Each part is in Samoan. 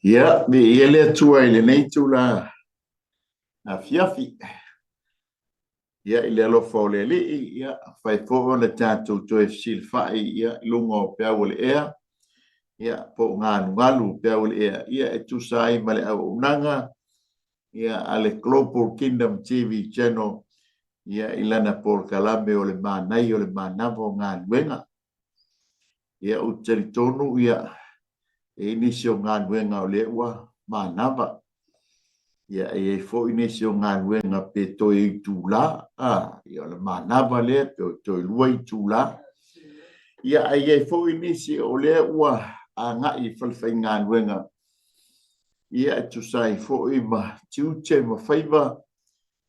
Ia, viia le Atua i lenei itula afiafi. Ia, i le alofa o le Alii, ia, fai foi ona tatou toe fesilafai ia, i luga o peau o le ea, ia, po o galugalu o peau o le ea, ia, e tusa ai ma le auaunaga ia, a le Global Kingdom TV Channel ia, i lana polokalame o le Manaia o le Manava o Galuega. Ia, ou te talitonu ia, e i ai nisi o galuega o lea ua manava. Ia, e i ai foi nisi o galuega pe toe itula, a, ia o le manava lea, pe toe 2 itula. Ia, ae i ai foi nisi o lea ua agai i falefaigaluega, ia, e tusa ai foi ma tiute ma faiva,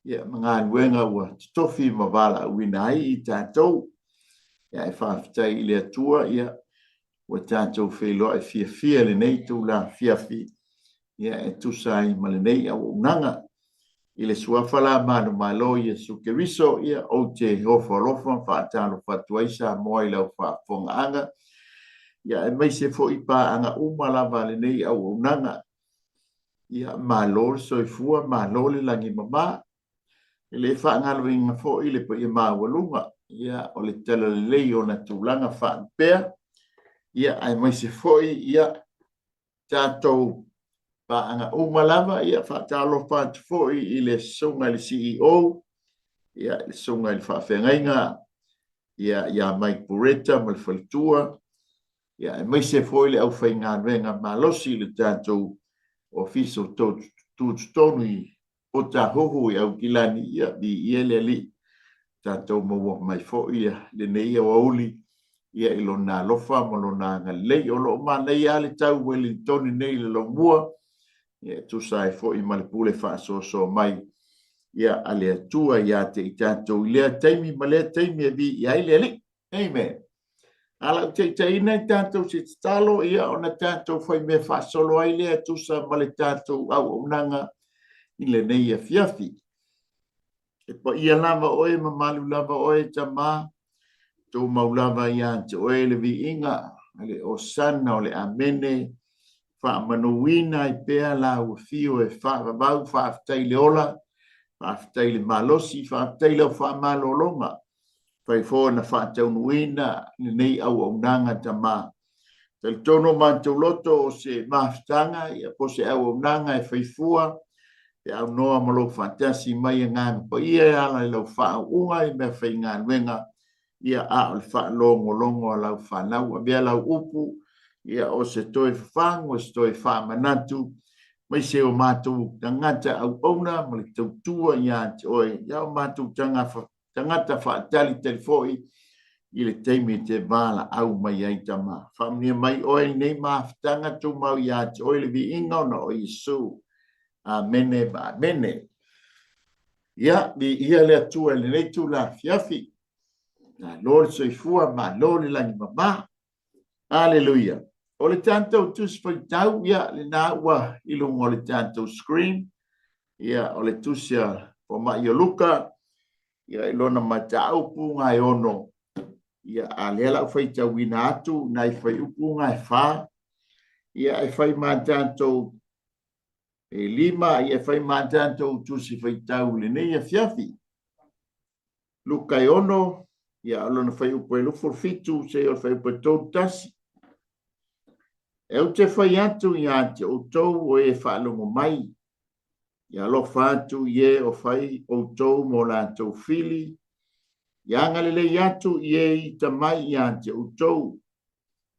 ia, ma galuega ua totofi ma valaauina ai i tatou. Ia, ae faafetai i le Atua, ia, ua tatou feiloai fiafia i lenei itula afiafi, ia, e tusa ai ma lenei auaunaga. I le suafa la manumalo o Iesu Keriso, ia, ou te ofo alofa ma faatalofa atu ai Samoa i lau faafofogaaga, ia, aemaise foi paaga uma lava a lenei auaunaga. Ia, malo le soifua, malo le lagi e mama. E le faagaloina foi le paia maualuga, ia, o le talalelei i ona tulaga faalupea, ia, aemaise foi, ia, tatou paaga uma lava. Ia, faatalofa atu foi i le susuga i le CEO, ia, le susuga i le faafeagaiga, ia, ia Mike Bureta ma le faletua, ia, aemaise foi le aufaigaluega malosi i le tatou Ofisa o Tutotonu i Otahuhu i Aukilani, ia, viia le Alii, tatou maua mai foi ia lenei aoauli, ia, i lona alofa ma lona agalelei. O lo o manaia lava le tau Ueligitone nei i le Lomua, ia, e tusa ai foi ma le pule faasoasoa mai, ia, a le Atua ia te i tatou i lea taimi ma lea taimi e viia ai le Alii. Amen. A lau taitaiina i tatou se tatalo, ia ona tatou fai mea faasolo ai lea e tusa ma le tatou auaunaga i lenei afiafi. E paia lava oe, mamalu lava oe, Tama, tumau lava ia te oe le viiga, le Osana o le Amene, faamanuina ai pea lau afio e faavavau, faafetai le ola, faafetai le malosi, faafetai lau faamalologa, fai foi ona faataunuuina lenei auaunaga Tama. Talitonu o matou loto o se mafutaga ia, po o se auaunaga e fai fua pe aunoa ma lou faatasi mai Agaga Paia e ala i lau faauuga i mea faigaluega ia, a o le faalogologo a lau fanau. Avea lau upu ia o se toe fafagu, o se toe faamanatu aemaise o matou tagata auauna ma le tautua ia te oe, ia o matou tagata faatalitali foi i le taimi e te valaau mai ai, Tama. Faamanuia mai oe i lenei mafutaga, tumau ia te oe le viiga ona o Iesu. Amene ma amene. Ia, viia le Atua i lenei itula afiafi. Malo le soifua, malo le lagi mama. Aleluia. O le tatou tusi faitau, ia, lena ua i luga o le tatou screen, ia, o le tusi a Fomai o Luka, ia, i lona mataupu ga e 6, ia, a lea la u faitauina atu nai fuaiupu ga e 4, ia, e fai ma tatou e 5, ia, e fai ma tatou tusi faitau i lenei afiafi. Luka e 6, ia, o lona fuaiupu e 27 seia o le fuaiupu e 31. E ou te fai atu ia te outou o e faalogo mai, ia alofa atu i e o fai outou mo latou fili, ia agalelei atu i e ita mai ia te outou,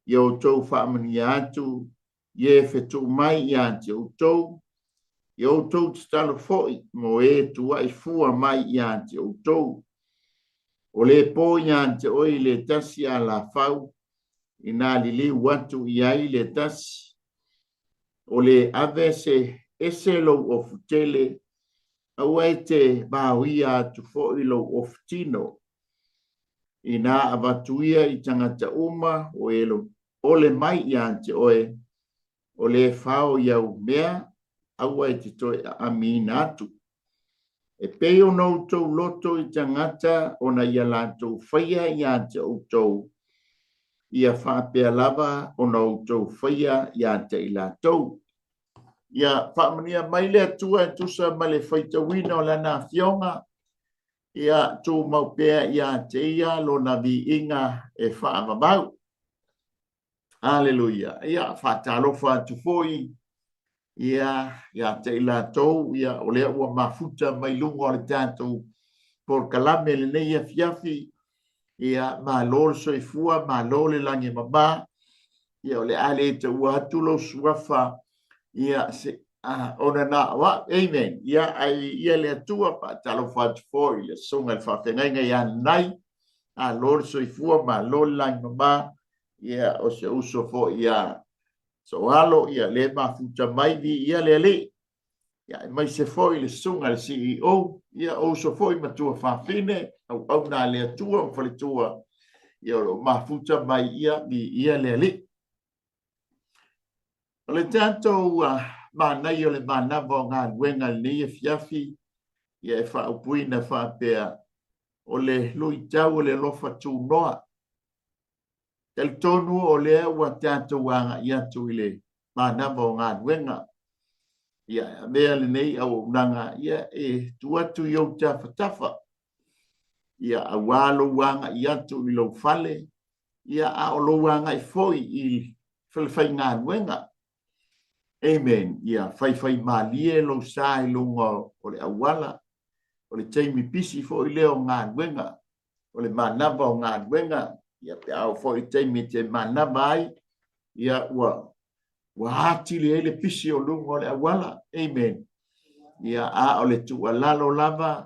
ia outou faamanuia atu i e fetuu mai ia te outou, ia outou tatalo foi mo e tuuai fua mai ia te outou. O le po ia te oe i le tasi alafau, inā liliu atu i ai le tasi, o le ave se ese lou ofu tele, aua e te vaoia atu foi lou ofu tino. Inā avatu ia i tagata uma o e ole mai ia te oe, o le fao i au mea, aua e te toe aamiina atu. E pei ona outou loto i tagata ona ia latou faia ia te outou, ia faapea lava ona outou faia ia te i latou. Ia faamanuia mai le Atua e tusa ma le faitauina o Lana Afioga, ia tumau pea ia te Ia Lona viiga e faavavau. Aleluia. Ia faatalofa atu foi ia ia te i latou ia o lea ua mafuta mai luga o le tatou polokalame lenei afiafi. Ia malo le soifua, malo le lagi e mama. Ia o le a le taua atu lou suafa ia se ona na o au. Amen. Ia ai ia le Atua, faatalofa atu foi i le susuga i le faafeagaiga ia Nanai. Malo le soifua, malo le lagi mama. Ia o se uso foi ia Soalo, ia le mafuta mai vi ia le Alii. Ia aemaise foi le susuga i le CEO, ia o uso foi matua fafine, auauna a le Atua ma faletua, ia o lo o mafuta mai ia vi ia le Alii. O le tatou manaia o le manava o galuega i lenei afiafi, ia e faaupuina faapea, o le luitau o le alofa tunoa. Talitonu o lea ua tatou agai atu i le manava o galuega. Ia, e avea lenei auaunaga ia e tuu atu i ou tafatafa, ia aua lou agai atu i lou fale, ia a o lou agai foi i falefaigaluega. Amen. Ia faifaimalie lou sa i luga o le auala. O le taimi pisi foi lea o galuega, o le manava o galuega, ia pe a oo foi i le taimi e te manava ai, ia ua ua atili ai le pisi o luga o le auala. Amen. Ia, a o le tuualalo lava,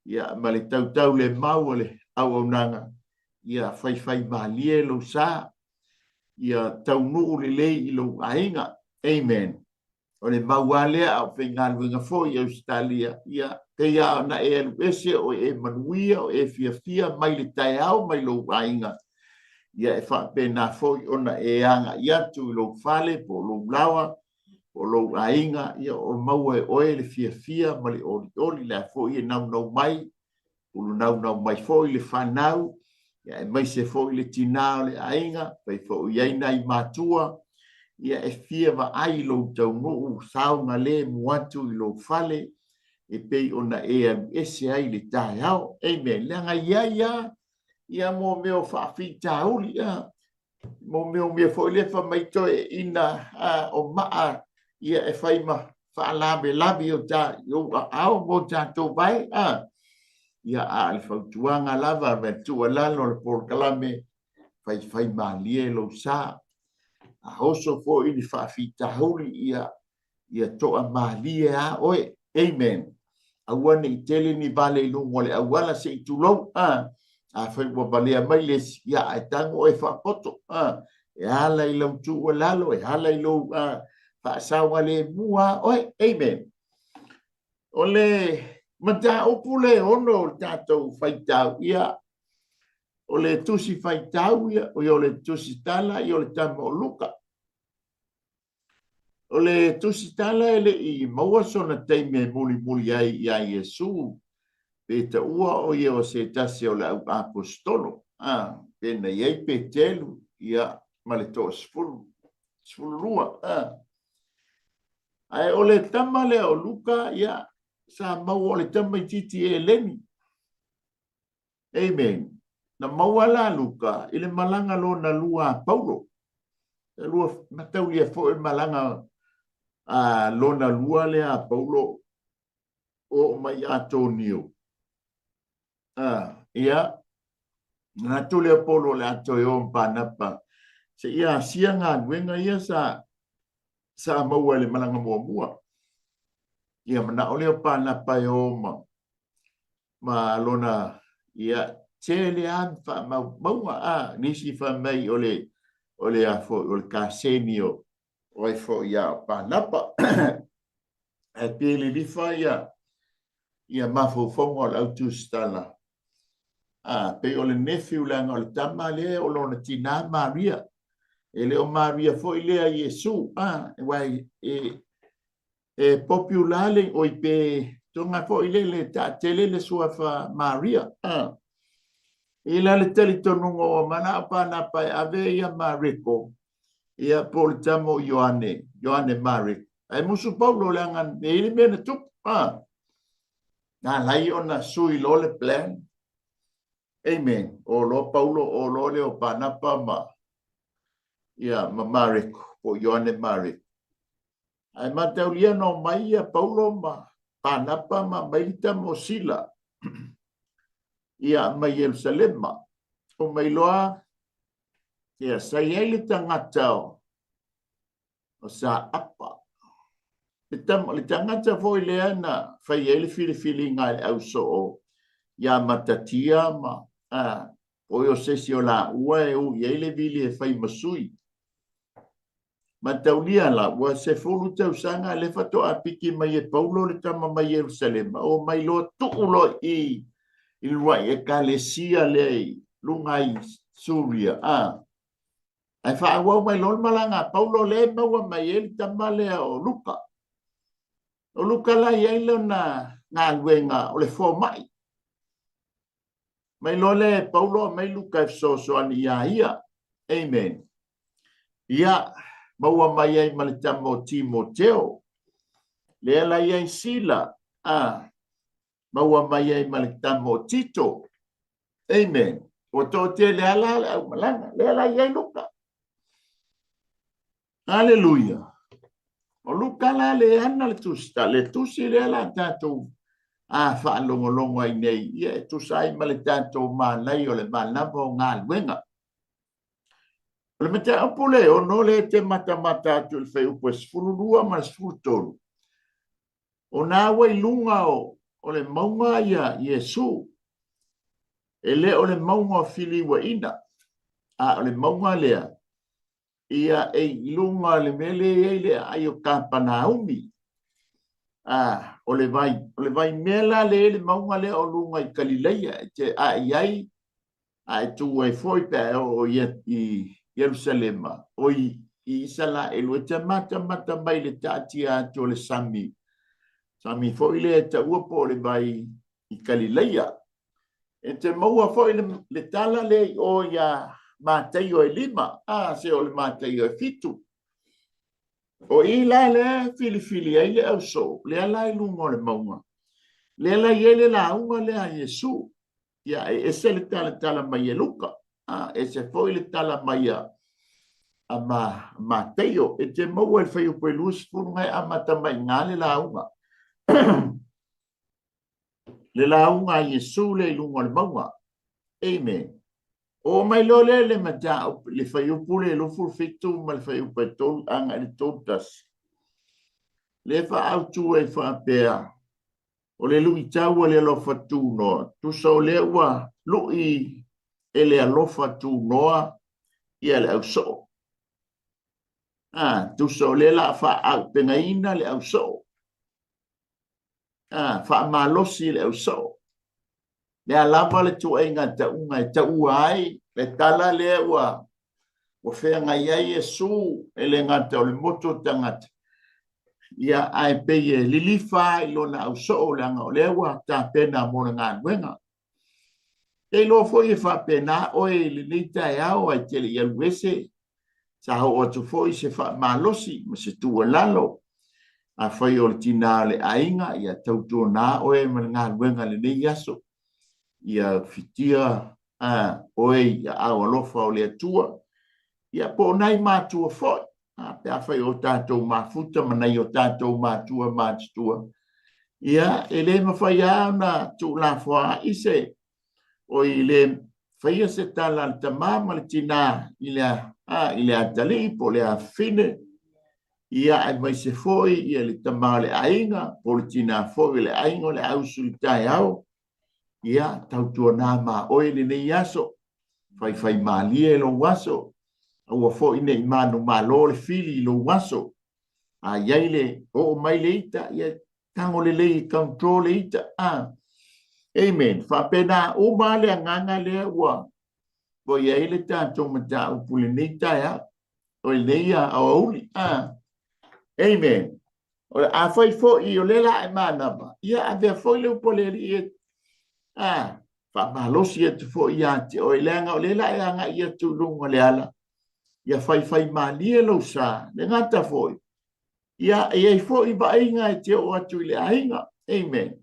ia, ma le tautau le mau o le auaunaga, ia faifaimalie lou sa, ia taunuu lelei i lou aiga. Amen. O le mau lava lea a o faigaluega foi i Ausetalia, ia, pei lava ona e alu ese o e manuia, o e fiafia mai le taeao mai lou aiga, ia e faapena foi ona e agai atu i lou fale po o lou laoa po o lou aiga, ia o maua e oe le fiafia ma le olioli, la foi e naunau mai, ulu naunau mai foi le fanau, ia aemaise foi le tinā o le aiga, fai foi i ai nai matua, ia e fia vaai i lou taunuu saogalemu atu i lou fale, e pei ona e alu ese ai i le taeao. Amen. Leaga e i ai lava ia mo mea o faafitauli, a mo mea o mea foi lea fai mai toeaiina o maa ia e fai ma faalavelave i o ta i ou aao mo tatou vae a ia a le fautuaga lava ma le tuualalo o le polokalame faifai malie lou sa a oso foi ni faafitauli ia ia toamalie a oe. Amen. Aua ne i tele ni vale i luga o le auala se i tulou. A, afai ua valea mai le isi, ia ae tago oe faapoto. A, e ala i lau tuualalo, e ala i lou faasaogalemu a oe. Amen. O le mataupu le ono o le tatou faitau, ia, o le tusi faitau, ia, o le tusi tala, ia, o le tama o Luka. O le tusitala e le i maua sona taimi e mulimuli ai iā Iesū, pe taua ʻo ia o se tasi o le au aposetolo, a, pe na i ai Petelu, ia, ma le toasefulu, 12, a. Ae o le tama lea o Luka, ia, sa maua o le tamaitiiti Eleni. Amen. Na maua la Luka i le malaga lona lua a Paulo. Lua, mataulia foi le malaga a lona lua lea a Paulo o mai Atonio. Ah, ia, manatu lea Paulo o le a toe o ma Panapa se ia asia galuega ia sa sa maua i le malaga muamua. Ia manao lea o Panapa e o ma ma lona ia tele lava faamaumauga a nisi fai mai o le o le a foi o le kaseni o ai foi ia Panapa ae pe lilifa ia ia mafaufauga o le au tusitala a pei o le nephew leaga o le tama lea o lona tinā Maria e le o Maria foi lea Iesu a aua e E popular le oi pe tonga foi le le taatele le suafa Maria. Ah. I la le talitonuga ua manao Panapa e ave ia Mareko, ia po o le tama o Ioane, Ioane Mareko. Ae musu Paulo leaga e i ai le mea na tupu. A. Na ala ai ona sui loa le plan. Amen. O loa Paulo, o loa lea o Panapa ma, ia, ma Mareko, po o Ioane Mareko. Ae mataulia na omai ia Paulo ma Panapa ma aumai le tama o Sila ia mai Ierusalema. Omai loa ia sa i ai le tagata o o Saapa. Le, tama, le tagata foi lea na fai ai le filifiliga e le ausoo ia Matatia ma a, o o se isi o laua e ui ai le vili e fai ma sui. Mataulia la, ua 10 tausaga lea faatoa piki mai e Paulo le tama mai Ierusalema, o mai loa tuu loa i i le uluai ekalesia lea i luga i Suria. A, ae faaauau mai loa le malaga a Paulo lea e maua mai ai le tama lea o Luka. O Luka la i ai lona galuega o le fomai. Mai loa lea e Paulo aumai Luka e fesoasoani iā ia. Amen. Ia, maua mai ai ma le tama o Timoteo. Lea la i ai Sila, a, maua mai ai ma le tama o Tito. Amen. Ua toatele lava la le aumalaga. Lea la i ai Luka. Aleluia. O Luka la le ana le tusi, le tusi lea la tatou a faalogologo ai nei, ia e tusa ai ma le tatou malai o le malama o galuega. O le mataupu le ono lea e te matamata atu i le fuaiupu e 12 ma le 13, o na ua i luga o, o le mauga ia Iesu, e le o le mauga o Filiuaina, a o le mauga lea, ia e i luga o le mea lea e i ai le aai o Kapanaumi. A, o le vai, o le vai mea la lea e i ai le mauga lea o luga i Kalileia, e te ae i ai, a e tu ai foi pe a e oo i, i Ierusalema, o i, i Isalaelu, e te matamata mai i le taatia atu o le sami, sami foi lea e taua po o le vai i Kalileia. E te maua foi le, le tala lea i o iā Mataio e 5, a se o le Mataio e 7. O i la lea e filifili ai le ausoo, lea la i luga o le mauga. Lea la i ai le lauga lea a Iesu. Ia, e ese le talatala mai e Luka, a, ese foi le tala mai a, a ma, Mataio. E te maua i le fuaiupu e 20 na e amata mai i ina le lauga. Le lauga a Iesu lea i luga o le mauga. Amen. Oo mai loa lea i le mataupu, le fuaiupu lea e 27 ma le fuaiupu e 3 agai i le 31. Lea e faaautu ai faapea, o le luitau a le alofa tunoa, tusa o lea ua lui e le alofa tunoa ia le ausoo. A, tusa o lea la faaaupegaina le ausoo. A, faamalosi le ausoo. Lea lava le tuaiga tauga e taua ai le tala lea ua ua feagai ai Iesu e le gata o le motu o tagata, ia ae pei e lilifa i lona ausoo leaga o lea ua tapena mo le galuega. E iloa foi e faapena oe i lenei taeao ae te le i alu ese, sa oo atu foi se faamalosi ma se tuualalo. Afai o le tinā o le aiga, ia tautuana oe ma le galuega i lenei aso. Ia fitia a, oe i aao alofa o le Atua, ia po o nai matua foi, a, pe afai o tatou mafuta ma nai o tatou matua matutua, ia e le mafai lava ona tuulafoaai se, oi le faia se tala a le tamā ma le tinā i le, a, i le atalii po o le afafine, ia aemaise foi ia le tamā o le aiga po o le tinā foi o le aiga o le a usu i le taeao, Ia, tautuana ma oe lenei aso, faifaimalie lou aso, aua foi ne i manumalo le fili i lou aso. A i ai le oo mai le ita, ia tago lelei e control le ita. Ah. Amen. Faapena uma le agaga lea ua ua i ai le tatou mataupu i lenei taeao, o lenei aoauli. Ah. Amen. Afai foi o lea la e manava, ia avea foi le upu a le Alii e a, faamalosi atu foi ia te oe, leaga o lea la e agai atu i luga o le ala, ia faifaimalie lou sa, le gata foi, Ia, e i ai foi vaaiga e te oo atu i le aiga. Amen.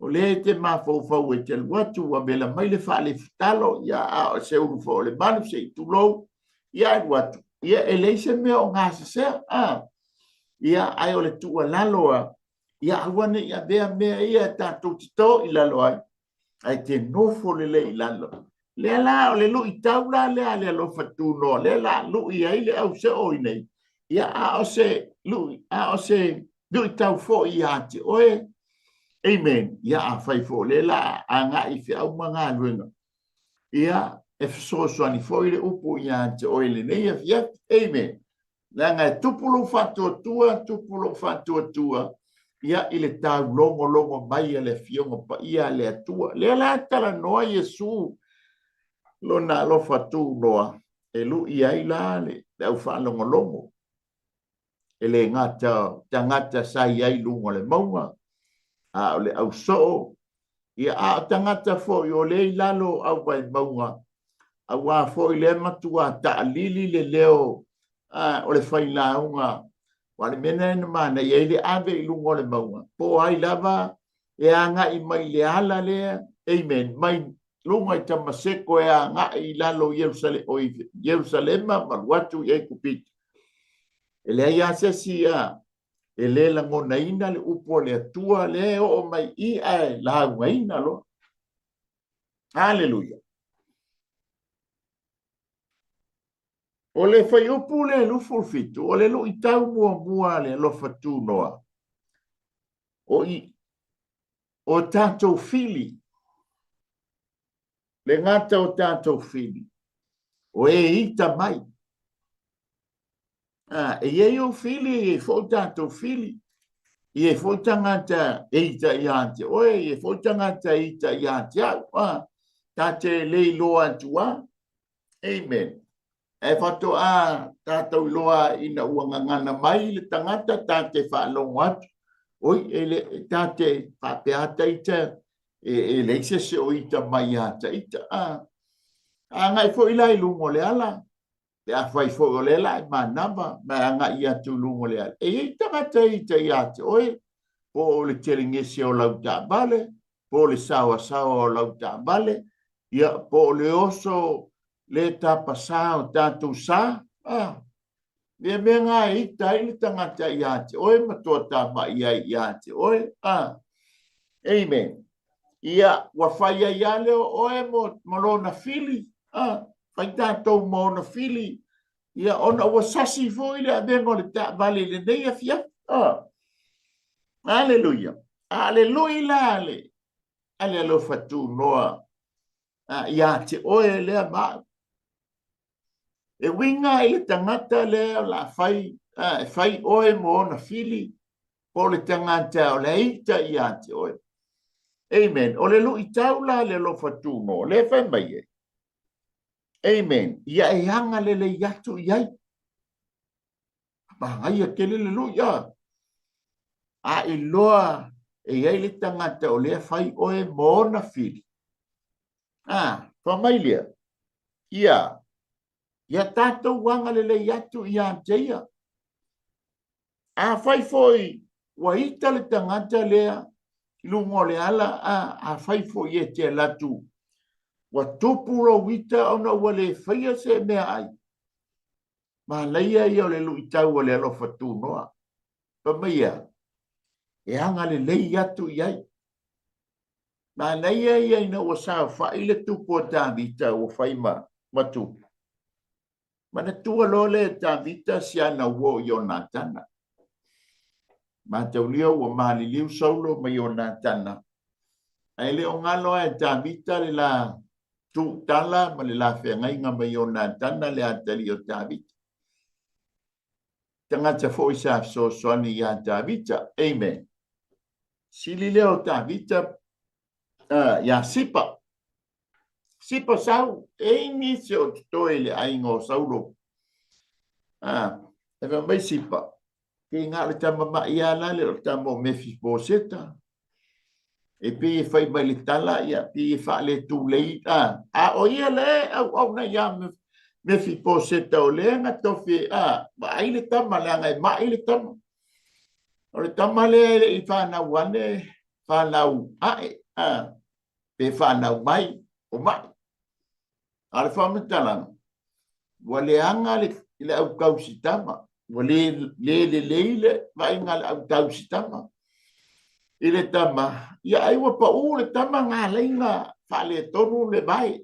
O lea e te mafaufau e te alu atu ua vela mai le faalefutalo, ia, a o se ulu foi o le malu se i tulou, ia alu atu. Ia, e leai se mea o gasesea. A. Ia, ae o le tuualalo a, ia aua ne i avea mea ia e tatou te to i lalo ai, ae te nofo lelei i lalo. Lea la o le luitau la lea a le alofa tunoa, lea la lui ai le au seo i nei. Ia a o se lui, a o se luitau foi ia te oe. Amen. Ia afai foi lea la agai i feau ma galuega. Ia e fesoasoani foi le upu ia te oe i lenei afiafi. Amen. Leaga e tupu lou faatuatua, tupu lou faatuatua, ia i le taulogologo mai a le Afioga Paia a le Atua. Lea la talanoa Iesu lona alofa tunoa e lui ai la le au faalogologo. E le gata o tagata sa i ai i luga o le mauga, a o le au soo, ia a o tagata foi o lea i lalo o au vaimauga, auā foi lea matua taalili le leo o le failauga, aua o le mea lena na manaia ai le ave i luga o le mauga, po o ai lava e agai mai i le ala lea, amen, mai luga i Tamaseko e agai i lalo i Ierusalema ma alu atu i Aikupito. E leai lava se isi e le lagonaina le upu a le Atua lea e oo mai i ae laugaina loa. Aleluia. O le fuaiupu le 27, o le luitau muamua a le alofa tunoa, o i o tatou fili, le gata o tatou fili, o e ita mai. A, e i ai ou fili, e i ai foi tatou fili. E i ai foi tagata e ita ia te oe, e i ai foi tagata e ita ia te au. A, ta te le iloa atu a. Amen. E faatoa tatou iloa ina ua gagana mai le tagata, ta te faalogo atu. Oi, e le, ta te faapea ta ita, e leai se isi o ita mai ia ta ita. A, agai foi la i luga o le ala, pe afai foi o lea la e manava ma e agai atu i luga o le ala. E i ai tagata e ita ia te oe, po o le telegese o lau taavale, po o le saoasaoa o lau taavale, ia, po o le oso le tapasā o tatou sa. Ah, mea mea ngā e ita ai le tagata ia te oe ma toatamai ai ia te oe. Ah, amen. Ia, ua fai ai lava lea o oe mo, mo lona fili. Ah, fai tatou ma ona fili. Ia, ona ua sasi foi le avega o le taavale i lenei afiafi. Ah. Aleluia. A le lui la le, a le alofa tunoa ia te oe lea ma au. E uiga i le tagata lea o le a fai, e fai oe mo ona fili, po o le tagata o le a ita ia te oe. Amen. O le luitau la le alofa tunoa, lea e fai mai ai. Amen. Ia e agalelei atu i ai. Manaia tele le lui, a. A iloa e i ai le tagata o lea fai oe mo ona fili. A, fai mai lea, ia, ia tatou agalelei atu ia te ia. Afai foi ua ita le tagata lea i luga o le ala, a, afai foi e te alu atu ua tupu lou ita ona ua le faia se meaai, Manaia ia o le luitau o le alofa tunoa. Fai mai ia, e agalelei atu i ai. Manaia ia ina ua saofai le tupu o Tavita ua fai ma, ma tupu. Manatua loa lea e Tavita si ana uo Ionatana. Mataulia ua maliliu Saulo ma Ionatana. Ae le o galo lava e Tavita le la tuutala ma le la feagaiga ma Ionatana le atalii o Tavita. Tagata foi sa fesoasoani iā Tavita. Amen. Sili lea o Tavita iā Sipa. Sipa sau, e i nisi o totoe i le aiga o Saulo. E fai mai Sipa, kei na o le tama ma'i lava la lea o le tama o Mefiboseta. E pei e fai mai le tala, ia, pei e faaletulei, a, a o ia le auauna iā Mefiboseta o lea na tofi, a, vaai le tama, leaga e ma'i le tama. O le tama lea e le i fanau ane, fanau ae, pe fanau mai, o mai. A o le faamatalaga, ua leaga le au tausitama, ua le lelei le vaaiga a le au tausitama i le tama, ia ai ua pau le tama na ala ai ona faaletonu le vae.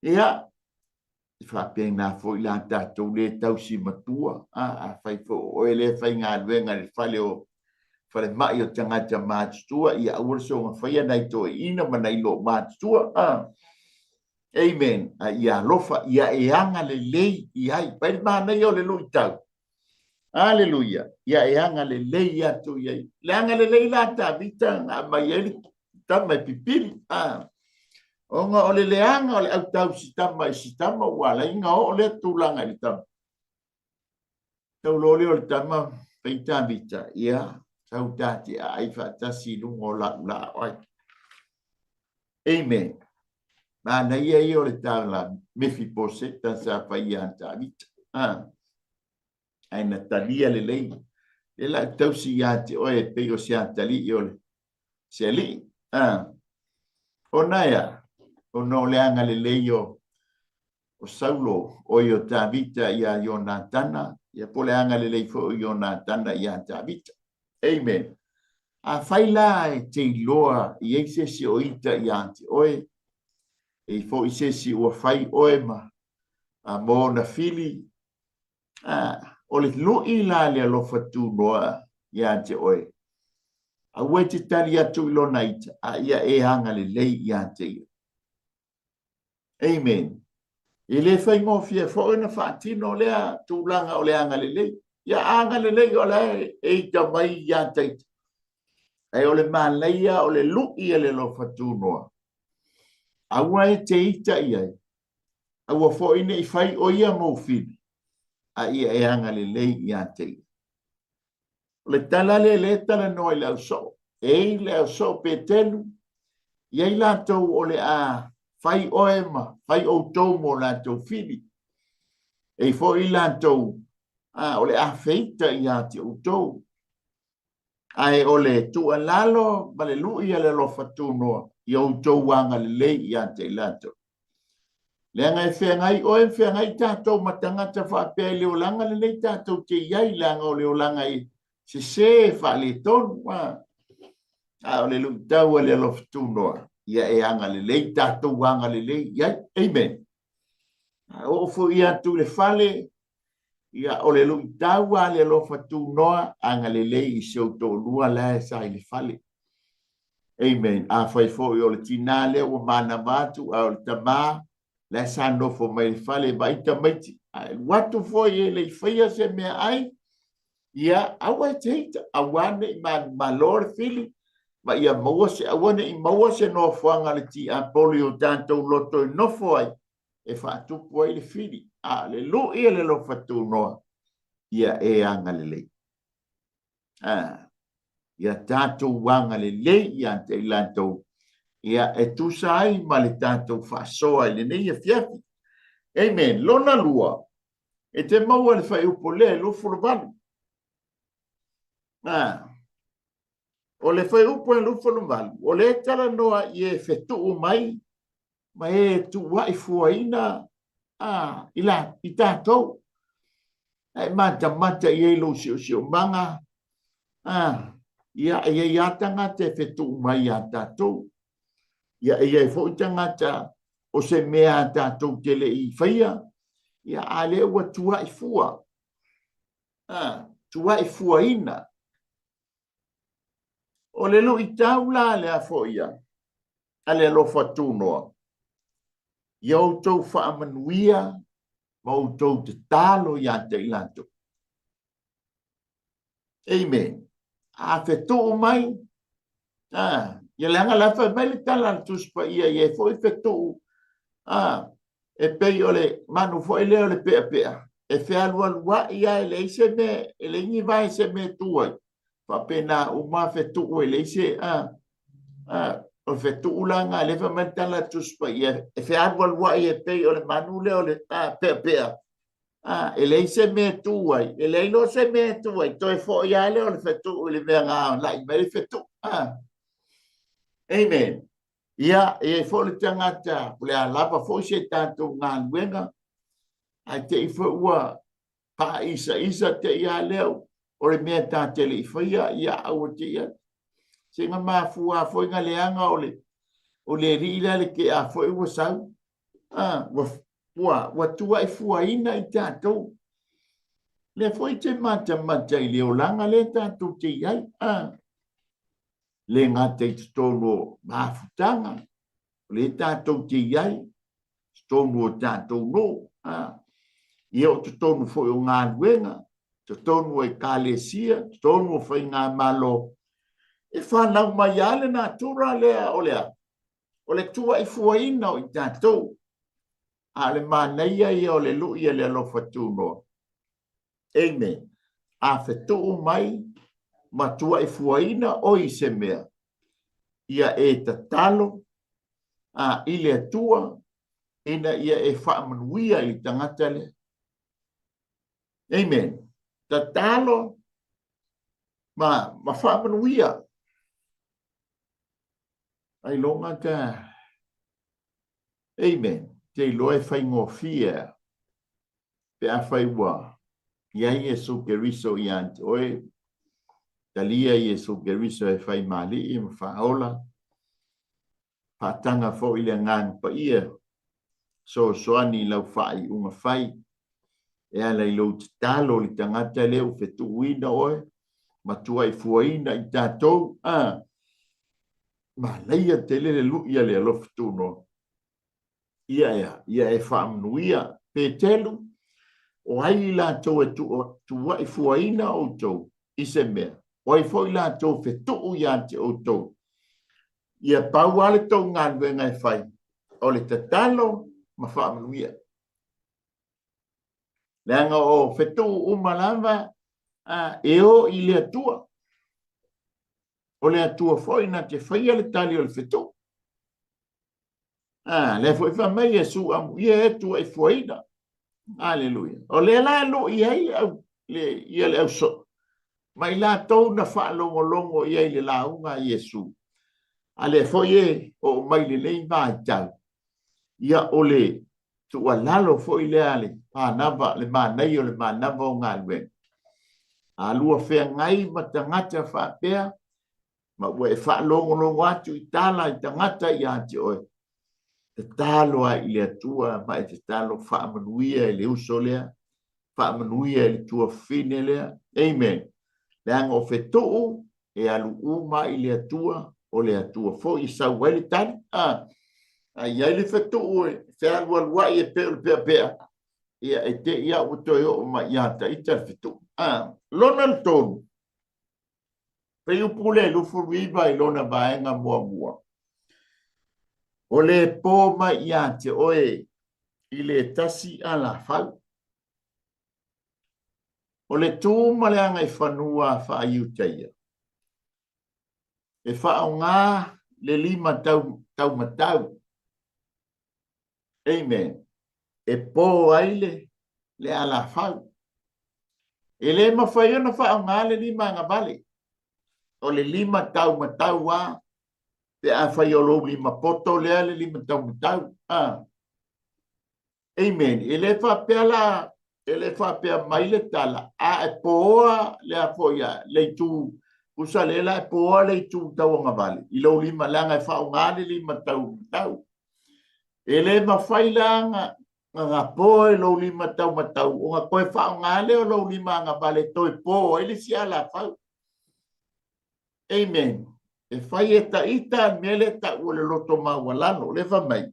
Ia, e faapena foi la tatou le tausi matua, afai foi o oe lea e faigaluega i le fale o falemai o tagata matutua, ia aua le soona faia nai toeaiina ma nai loomatutua. Amen. A ia alofa, ia e agalelei i ai. Pai le manaia o le luitau. Aleluia. Ia e agalelei atu i ai. Le agalelei la Tavita na aumai ai le tama e pipili. Ona o le leaga o le autau sitama i sitama ua ala ai ona oo lea tulaga i le tama. Tau loa lea o le tama fai Tavita, ia, sau ta te aai faatasi i luga o lau laau ai. Amen. Manaia ia o le tala Mefiboseta sa fai ia Tavita. Ae na talia lelei. Le la tausi ia te oe e pei o se atalii o le se alii. Ona ea, ona o le agalelei o Saulo, oi o Tavita ia Ionatana, ia po o le agalelei foi o Ionatana ia Tavita. Amen. Afai la e te iloa i ai se isi o ita ia te oe, e i foi se isi ua fai oe ma mo ona fili, o le lui la le alofa tunoa ia te oe, aua e te tali atu i lona ita, a ia e agalelei ia te ia. Amen. E le faigofie foi ona faatino lea tulaga o le agalelei. Ia agalelei o la e ita mai ia taita. Ae o le manaia o le lui a le alofa tunoa. Aua e te ita i ai. Aua foi ne i fai o ia mou fili. A ia e agalelei ia te ia. O le tala lea lea e talanoa i le ausoo. E i le ausoo Petelu, i ai latou o le a fai oe ma fai outou mo latou fili. E i foi latou o le a feita ia te outou. Ae o le tuualalo ma le lui a le alofa tunoa, ia outou agalelei ia te i latou. Leaga e feagai oe, feagai tatou ma tagata faapea i le olaga lenei tatou te i ai, leaga o le olaga e sese faaletonu. A o le luitau a le alofa tunoa, ia e agalelei, tatou agalelei i ai. Amen. A oo foi atu i le fale, ia o le luitau a le alofa tunoa, agalelei i si ou toalua la e sa i le fale. Amen. Afai foi o le tinā lea ua manava atu, a o le tamā la e sa nofo mai le fale vaai tamaiti, a e alu atu foi e le i faia se meaai, ia aua e te ita, aua ne i manumalo le fili, ma ia maua se, aua ne i maua se nofoaga a le tiapolo i o tatou loto e nofo ai, e faatupu ai le fili. A o le lui a le alofa tunoa, ia e agalelei. Ia tatou agalelei ia te i latou, ia e tusa ai ma le tatou faasoa i lenei afiafi. Amen. Lona lua, e te maua le fuaiupu lea e 28. O le fuaiupu e 28, o lea e talanoa i e fetuu mai ma e tuuai fuaina i, la, i tatou. Ae matamata i ai lou siosiomaga, ia, e i ai lava tagata e fetuu mai iā tatou. Ia, e i ai foi tagata o se mea a tatou te le i faia, ia, a lea ua tuuai fua, tuuai fuaina. O le luitau la lea foi ia, a le alofa tunoa, ia outou faamanuia ma outou tatalo ia te i latou. Amen. A fetuu mai, ia leaga la fai mai le tala a le Tusi Paia, ia e foi fetuu, e pei o le manu foi lea o le peapea, e fealualuai lava e leai se mea, e leai ni vae se mea e tu ai. Faapena uma fetuu e leai se, o le fetuu la lena, lea fai mai le tala a le Tusi Paia, e fealualuai e pei o le manu lea o le peapea. A, e leai se mea e tu ai, e leai loa se mea e tu ai, toe foi lava lea o le fetuu i le mea na agai mai le fetuu. A. Amen. Ia, e i ai foi le tagata, o le a lava foi se tatou galuega, ae te i foi ua faaisaisa te i lava lea o le mea ta te le i faia, ia aua te i atu. Se na mafua foi na leaga o le o le alii lea le tea foi ua sau. Ah, ua, ua, ua tuaifuaina i tatou. Lea foi te matamata i le olaga lea tatou te i ai. Ah, le gata i totonu o mafutaga, o lea tatou te i ai, totonu o tatou nuu, a, ia o totonu foi o galuega, totonu o ekalesia, totonu o faigamalo, e fanau mai lava le natura lea o le a? O le tuaifuaina o i tatou. A o le manaia ia o le lui a le alofa tunoa. Amen. A fetuu mai ma tuaifuaina oe i se mea, ia e tatalo a, i le Atua ina ia e faamanuia i le tagata lea. Amen. Tatalo ma, ma faamanuia. Ailoga ta. Amen. Te iloa e faigofie pe afai ua i ai Iesu Keriso ia te oe, talia Iesu Keriso e fai ma Alii ma Faaola, faataga foi le Agaga Paia, fesoasoani i lau faaiuga fai, e ala i lou tatalo i le tagata lea ua fetuuina oe ma tuaifuaina i tatou, a, manaia tele le lui a le alofa tunoa. Ia ea, ia e faamanuia. Petelu, o ai i latou e tuuaifuaina outou i se mea, o ai foi latou fetuu ia te outou? Ia pau lava le tou galuega e fai, o le tatalo ma faamanuia. Leaga o fetuu uma lava e o i le Atua. O le Atua foi na te faia le tali o le fetuu. Ah, lea foi fai mai Iesu, amuia e tuaifuaina. Aleluia. O lea la e lui ai le au, le, ia le ausoo, ma i latou na faalogologo i ai i le lauga a Iesu. A lea foi e oo mai lenei vaitau, ia o le tuualalo foi lea a le manava, le manaia o le manava o galuega. A lua feagai ma tagata faapea, ma ua e faalogologo atu i tala i tagata ia te oe, tatalo ai i le Atua ma e tatalo faamanuia i le uso lea, faamanuia i le tuafafine lea. Amen. Leaga o fetuu e alu uma i le Atua, o le Atua foi e sau ai le tali. A, a i ai le fetuu e fealualuai e pei o le peapea, ia e te i a ua toe oo mai ia ta ita le fetuu. A, lona le tolu, Fuaiupu lea 29 i lona vaega muamua. O le pō mai ia te oe i le tasi alafau. O le tū ma le agaifanua faa-Iutaia, e faaaoga le lima tau, taumatau Amen. E pō ai le, le alafau. E le mafai ona faaaoga le lima agavale. O le lima taumatau lava, pe afai o lou lima poto lea le lima taumatau. Ah. Amen. E le faapea la, e le faapea mai le tala, a e pōa le a foi a, le itu, tusa lea la e pōa le itu tauagavale i lou lima, leaga e faaaoga le lima taumatau. E le mafai la na po e lou lima taumatau ona toe faaaoga lea o lou lima agavale e toe po ai le isi alafau. Amen. E fai e ta ita le mea lea e tau o le loto maualalo. Lea fai mai,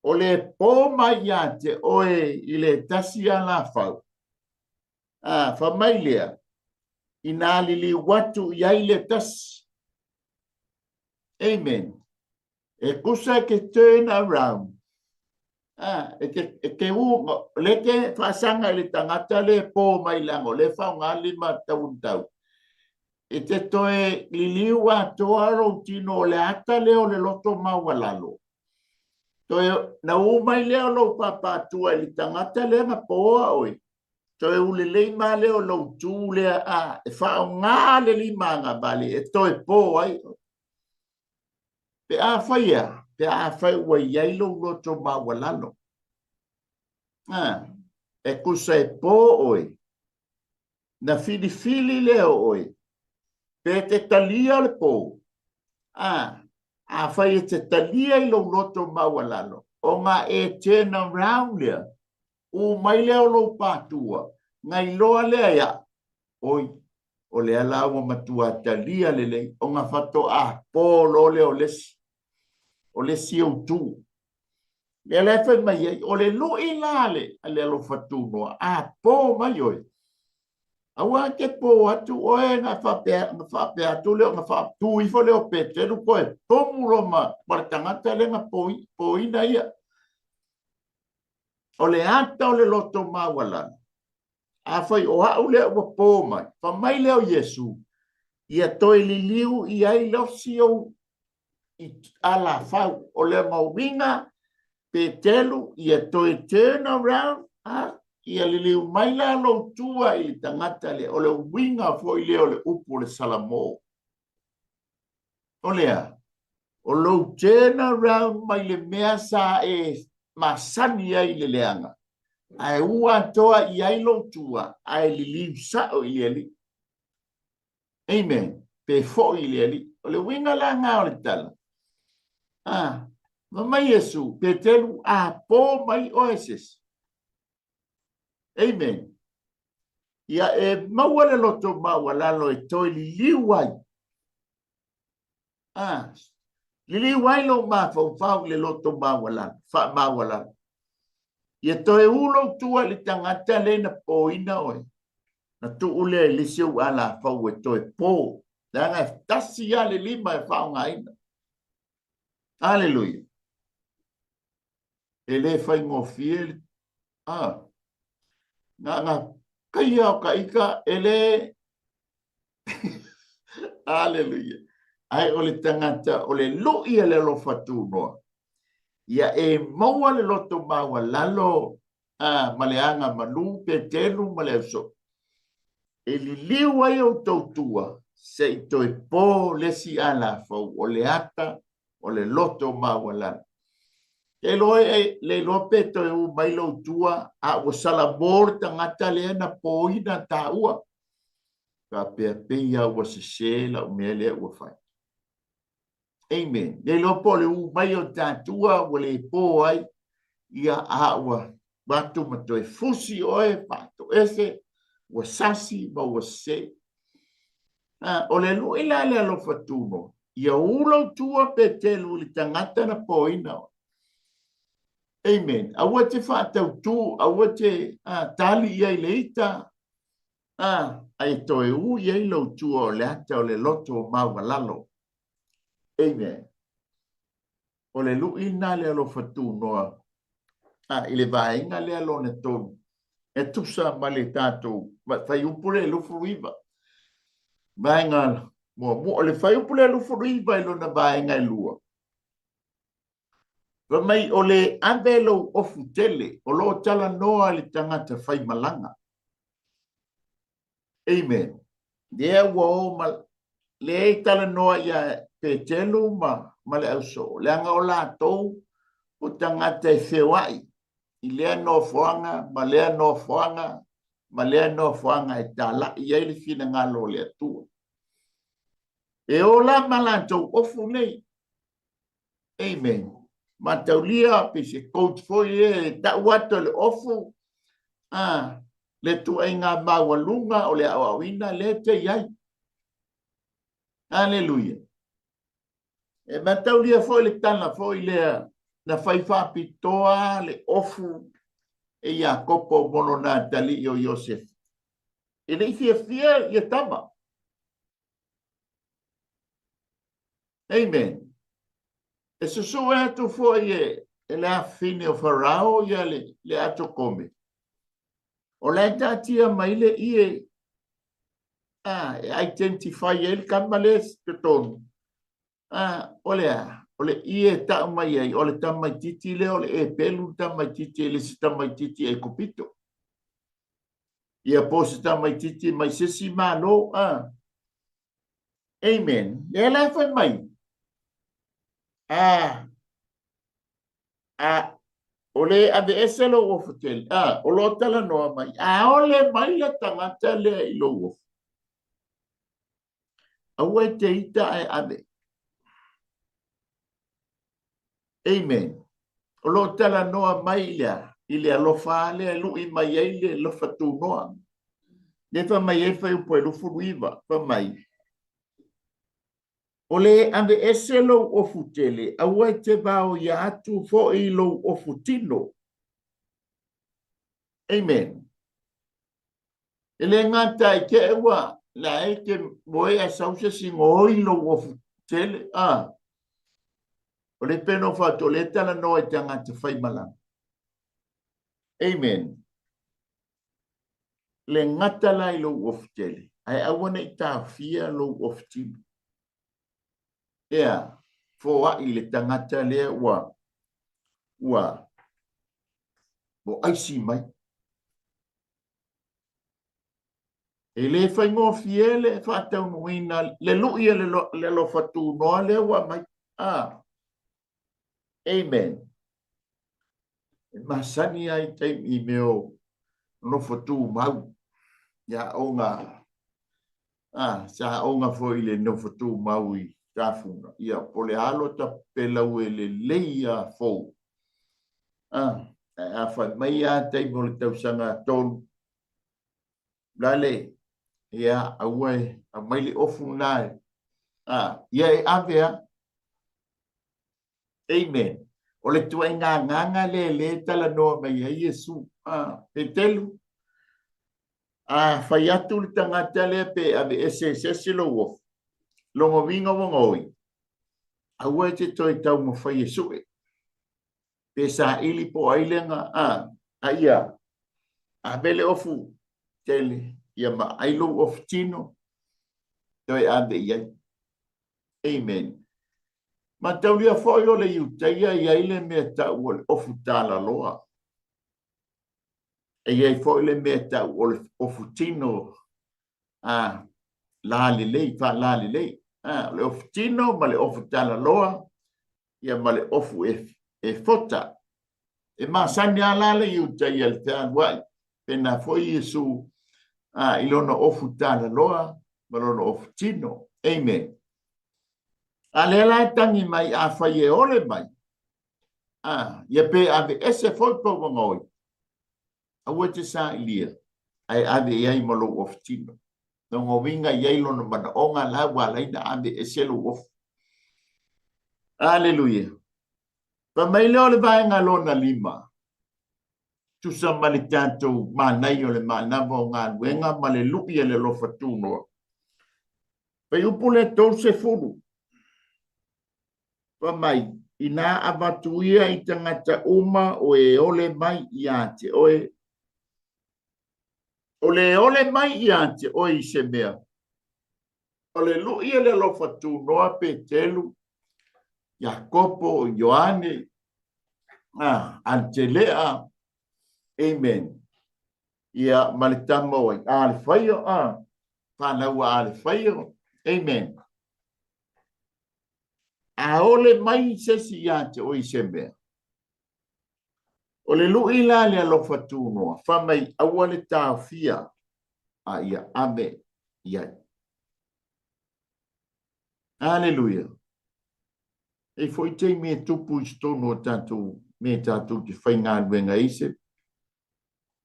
o le po mai ia te oe i le tasi alafau. A, fai mai lea, inā liliu atu i ai le tasi. Amen. E tusa e te turn around. Ah, e te, e te u, le te faasaga i le tagata le pō mai leaga o lea e faaaoga lima taumatau. E te toe liliu atoa lou tino o le ata lea o le loto maualalo. Toe na u mai lea o lou papaatua i le tagata lea na poa oe, toe ulelei ma lea o lou tu lea a e faaaoga le lima agavale e toe po ai oe. Pe afai a, pe afai ua i ai lou loto maualalo, a, e tusa e po oe, na filifili lea o oe, pe te talia le po, a, afai e te talia i lou loto maualalo, ona e turn around lea, u mai lea o lou patua, na iloa lea ia, oi, o lea la ua matua talia lelei, ona faatoa po loa lea o le isi, o le isi ou tu. Lea la e fai mai ai, o le lui la le, le alofa tunoa, a po mai oe, aua te po atu oe na faapea, na faapea atu lea, na faatu ifo lea o Peteru toe pomu loa ma, ma le tagata lea na poina ia. O le ata o le loto maualalo, afai o au lea ua po mai, fai mai lea o Iesu, ia toe liliu i ai losi ou i alafau. O le uiga, Peteru, ia toe turn around, a, ia liliu mai la lou tua i le tagata lea. O le uiga foi lea o le upu o le Salamo. O lea, o lou turn around mai le mea sa e masani ai i le leaga, ae ua atoa i ai lou tua, ae liliu sao i le Alii. Amen. Pe foi i le Alii. O le uiga la ngā o le tala. Ah, fai mai Iesu, Peteru, a po mai oe se isi. Amen. Ia e maua le loto maualalo e toe liliu ai. Ah, liliu ai lou mafaufau i le loto maualalo, faamaualalo. Ia toe u lou tua i le tagata lea na poina oe. Na tuu lea i le isi ou alafau e toe po. Leaga e tasi lava le lima e faaaogaina. Aleluia. E le faigofie le ah, na na kaia o ka ika e le Aleluia. Ae o le tagata o le lui a le alofa tunoa, ia e maua le loto maualalo a, ma le aga manu Petelu ma le ausoo, e liliu ai outou tua se i toe po le isi alafau o le ata o le loto maualalo. Le iloa, le iloa pe toe u mai lou tua, a ua salamo le tagata lea na poina taua. Faapea pei lava ua sese lau mea lea ua fai. Amen. Le iloa po o le u mai o tatua ua le po ai, ia a ua atu ma toe fusi oe, faatoese, ua sasi ma ua sese. O le lui la le alofa tuno, ia u lou tua Petelu i le tagata na poina oe. Amen. Aua te faatautū, aua te tali i ai le ita, ae toe u i ai lou tua o le ata o le loto o maualalo. Amen. O le lui lena le alofa tunoa i le vaega lea lona tolu e tusa ma le tatou fuaiupu lea 29. Vaega muamua, o le fuaiupu lea 29 i lona vaega e lua. Fai mai, o le ave lou ofu tele, o lo o talanoa i le tagata faimalaga. Amen. Lea ua o ma, lea e talanoa ia Petelu ma, ma le ausoo, leaga o latou o tagata e feoai i lea nofoaga ma lea nofoaga ma lea nofoaga e talai ai le finagalo o le Atua. E ola ma latou ofu nei. Amen. Mataulia pe se coach foi e tau atu e le ofu a le tuaiga maualuga o le aoaoina lea e te i ai. Aleluia. E mataulia foi le tala foi lea na fai faapitoa le ofu e Iakopo mo lona atalii o Iosefe. E le i fiafia ia tama. Amen. E susue atu foi e, e le afafine o Farao ia le, le ato kome. O la e taatia mai le ie a, e identify ai le kama le totonu. A, o le a? O le ie e ta'u mai ai, o le tamaitiiti lea o le Epelu le tamaitiiti e le se tamaitiiti Aikupito. Ia po o se tamaitiiti mai se isi Malo. A. Amen. Lea la e fai mai. A, a, o le aveese lou ofu tele, a, o lo o talanoa mai, a ole mai le tagata lea i lou ofu. Aua e te ita ae ave. Amen. O lo o talanoa mai i le a? I le alofa lea e lui mai ai le alofa tunoa. Lea fai mai ai fuaiupu e 29, fai mai, O le aveese lou ofu tele, aua e te vaoia atu foi lou ofu tino. Amen. E le gata i te ua la e te moe ae sau se isi gaoi lou ofu tele, a. O le pena o fatu, o le talanoa i tagata faimalaga. Amen. Le gata la i lou ofu tele, ae aua ne i taofia lou ofu tino. Ea, foai le tagata lea ua, ua, ua aisi mai. E le faigofie le faataunuuina le lui a le alofa tunoa lea ua aumai. Ah. Amen. E masani ai taimi i mea o nofo tumau. Ia aoga, ah, sa aoga foi i le nofo tumau i Tafuna. Ia, po o le a lota pelau e lelei a fou. Ah, ae a fai mai a taimi o le tausaga tolu, lale, ia, aua e aumai le ofu lena e, ah, ia e ave a. Amen. O le tuaiga agaga lea lea e talanoa mai ai Iesu. Ah, Petelu, a fai atu le tagata lea pe aveese e se isi lou ofu, lona uiga ua gaoi, aua e te toe taumafai e sue. Pe saili po o ai lena, a, a ia ave le ofu tele, ia ma ai lou ofu tino, toe ave i ai. Amen. Mataulia foi o le Iutaia e i ai le mea tau o le ofu talaloa. E i ai foi le mea tau o le ofu tino a lalelei, faalalelei. A, o le ofu tino ma le ofu talaloa, ia ma le ofu e, e fota. E masani lava la le Iutaia le fealuai, pena foi Iesu a, i lona ofu talaloa ma lona ofu tino. Amen. A lea la e tagi mai, afai e ole mai, a, ia pe aveese foi pou magaoi, aua e te sailia, ae ave i ai ma lou ofu tino. Lona uiga i ai lona manaoga la ua ala ai ona ave ese lou ofu. Aleluia. Fai mai lea o le vaega lona lima, tusa ma le tatou manaia o le manava o galuega ma le lui a le alofa tunoa. Fuaiupu le 30. Fai mai, inā avatu ia i tagata uma o e ole mai iā te oe, o le ole mai iā te oe i se mea, o le lui e le alofa tunoa Petelu, Iakopo, Ioane, Aletelea, amen. Ia, ma le tama o ai, Alefaio, fanau a Alefaio, amen. A ole mai se isi iā te oe i se mea, o le lui la le alofa tunoa, fai mai aua le taofia a ia ave i ai. Aleluia. E foi taimi e tupu i totonu o tatou me tatou te faigaluega ai se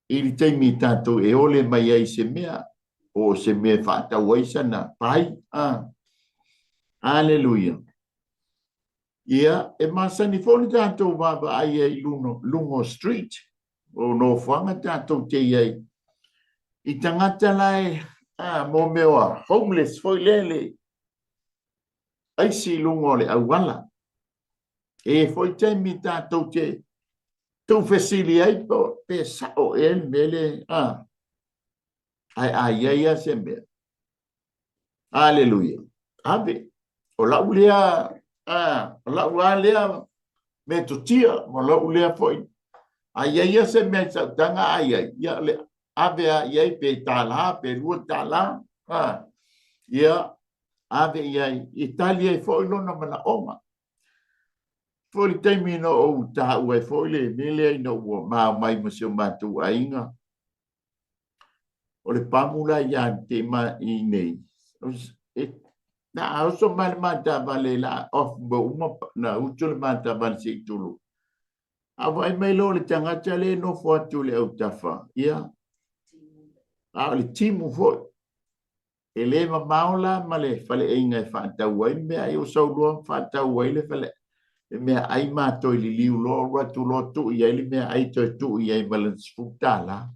i le taimi tatou e ole mai ai se mea, po o se mea e faatau ai sana pai. Ah. Aleluia. Ia, e masani foi le tatou vaavaai ai i luga, luga o street, o nofoaga tatou te i ai. I tagata la e, ah, mo mea o homeless foi lea le aisi i luga o le auala. E foi taimi tatou te tuufesili ai po pe sa'o ea le mea lea, a, ae a i ai lava se mea. Aleluia. Ave. O lau lea O lau lava lea metotia ma lou lea foi. A i ai ia se mea i sautaga a i ai, ia le ave a i ai pe $1 pe $2, ia ave i ai, e tali ai foi lona manaoga. Foi le taimi na ou taua ai foi le mea lea ina ua mao mai ma si o matou aiga, o le pamu la ia te ma i nei, na a oso mai le mataavale la off mo uma na utu le mataavale se i tulu. A vaai mai loa le tagata le nofo atu i le autafa, ia, a o le timu foi. E le mamao la ma le faleaiga e faatau ai meaai o sauloa ma faatau ai le fale le meaai ma toe liliu loa alu atu loa tuu i ai le meaai toe tuu i ai ma lana $10.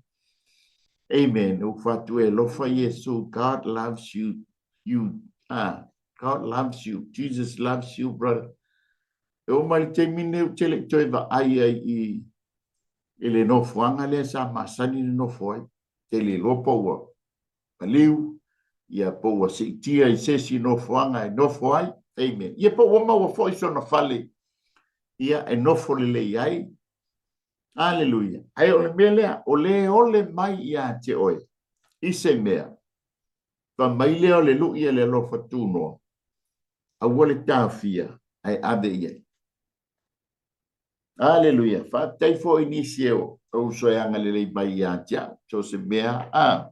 Amen. Ou fai atu e alofa Iesu. God loves you. You God loves you. Jesus loves you, brother. E oo mai le taimi lenei ou te le i toe vaai ai i le nofoaga lea sa masani na nofo ai. Te le iloa po ua maliu, ia po ua siitia i se isi nofoaga e nofo ai. Amen. Ia po ua maua foi sona fale, ia e nofo lelei ai. Aleluia. Ae o le mea lea, o le ole mai ia te oe i se mea, fai mai lea o le lui a le alofa tunoa, aua le taofia, ae ave i ai. Aleluia. Faafetai foi i nisi o uso e agalelei mai ia te au. So se mea, a.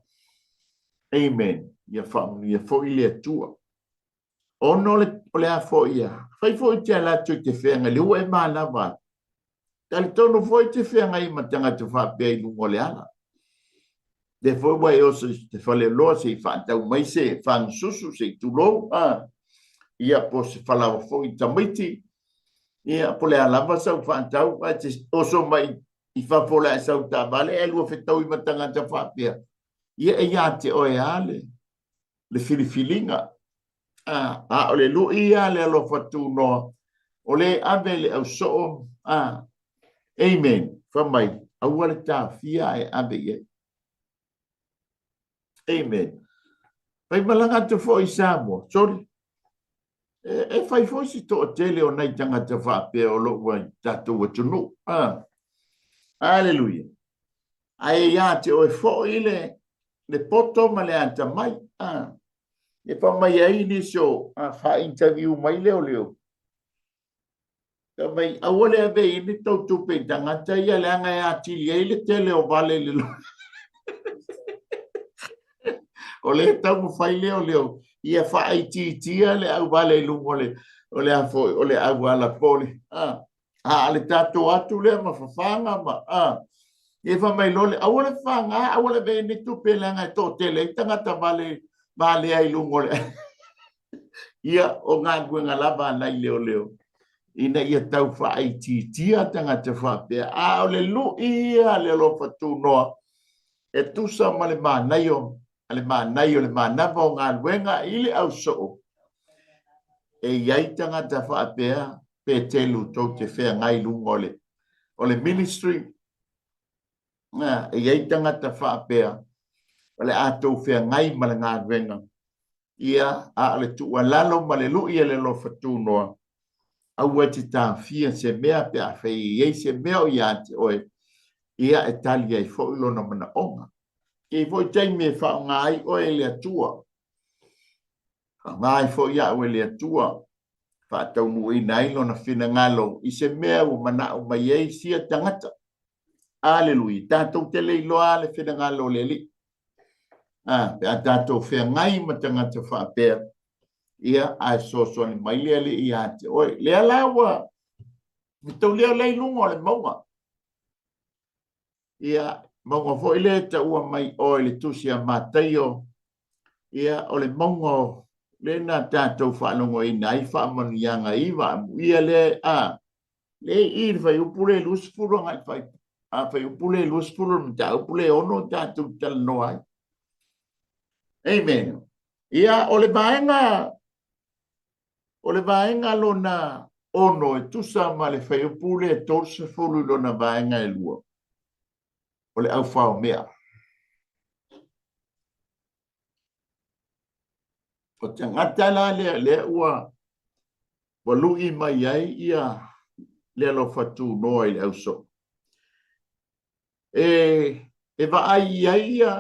Amen. Ia faamanuia foi le Atua. Ona o le, o le a foi ia. Fai foi te ala atu i te feagai, le ua e manava ai. Talitonu foi te feagai ma tagata faapea i luga o le ala. Lea foi ua e oso i te faleoloa se i faatau mai se fagasusu, se i tulou, a. Ia, po se falaoa foi i tamaiti. Ia, po le a lava sau faatau, ae te oso mai i fafo o le a e sau taavale, ae lua fetaui ma tagata faapea. Ia, e ia te oe lava le filifiliga. A, a o le lui ia le alofa tunoa, o le ave i le ausoo, a, amen, fai mai, aua le taofia ae ave i ai. Amen. Fai malaga atu foi i Samoa, sorry, e fai foi si toatele o nai tagata faapea o lo o ua i tatou atunuu. Aleluia. Ae ia te oe foi le poto ma le atamai. E fai mai ai nisi o faa-interview mai lea o leo. Fai mai, aua le ave i ni tou tupe i tagata ia leaga e atili ai le tele o vale i le O le taumafai lea o leo ia faaitiitia le auvale i luga o le o le a foi o le auala po le a le tatou atu lea ma fafaga ma a e fai mai loa le aua le fafaga aua le ave ni tupe leaga e toatele ai tagata vale valea i luga o le ia o galuega lava a nai leoleo ina ia tau faaitiitia tagata faapea a o le lui ia le alofa tunoa e tusa ma le manaia le manaia o le manava o galuega i le ausoo e i ai tagata faapea pe telu tou te feagai i luga o le o le ministry e i ai tagata faapea o le a tou feagai ma le galuega ia a o le tuualalo ma le lui a le alofa tunoa aua e te taofia se mea pe afai e i ai se mea o ia te oe ia e tali ai foi lona manaoga. E i ai foi taimi e faaaoga ai oe e le Atua. Faaaoga ai foi au e le Atua faataunuuina ai lona finagalo i se mea ua manao mai ai sia tagata. Aleluia. Tatou te le iloa le finagalo o le Alii. Pe a tatou feagai ma tagata faapea, ia, ae fesoasoani mai le Alii ia te oe. Lea la ua taulia lea i luga o le mauga. Ia, mauga foi lea e taua mai oe le tusi a Mataio, ia, o le mauga o lea na tatou faalogoina ai faamanuiaga iva, amuia lea, a, lea i i le fuaiupu lea 20 agai le a fuaiupu lea 20 o le mataupu lea 6 tatou talanoa ai. Amen. Ia, o le vaega O le vaega lona ono e tusa ma le fuaiupu lea 30 i lona vaega e lua, o le aufaomea. O tagata la lea, lea ua Ua lu'i mai ai ia le alofa tunoa i le ausoo. E, e vaai i ai ia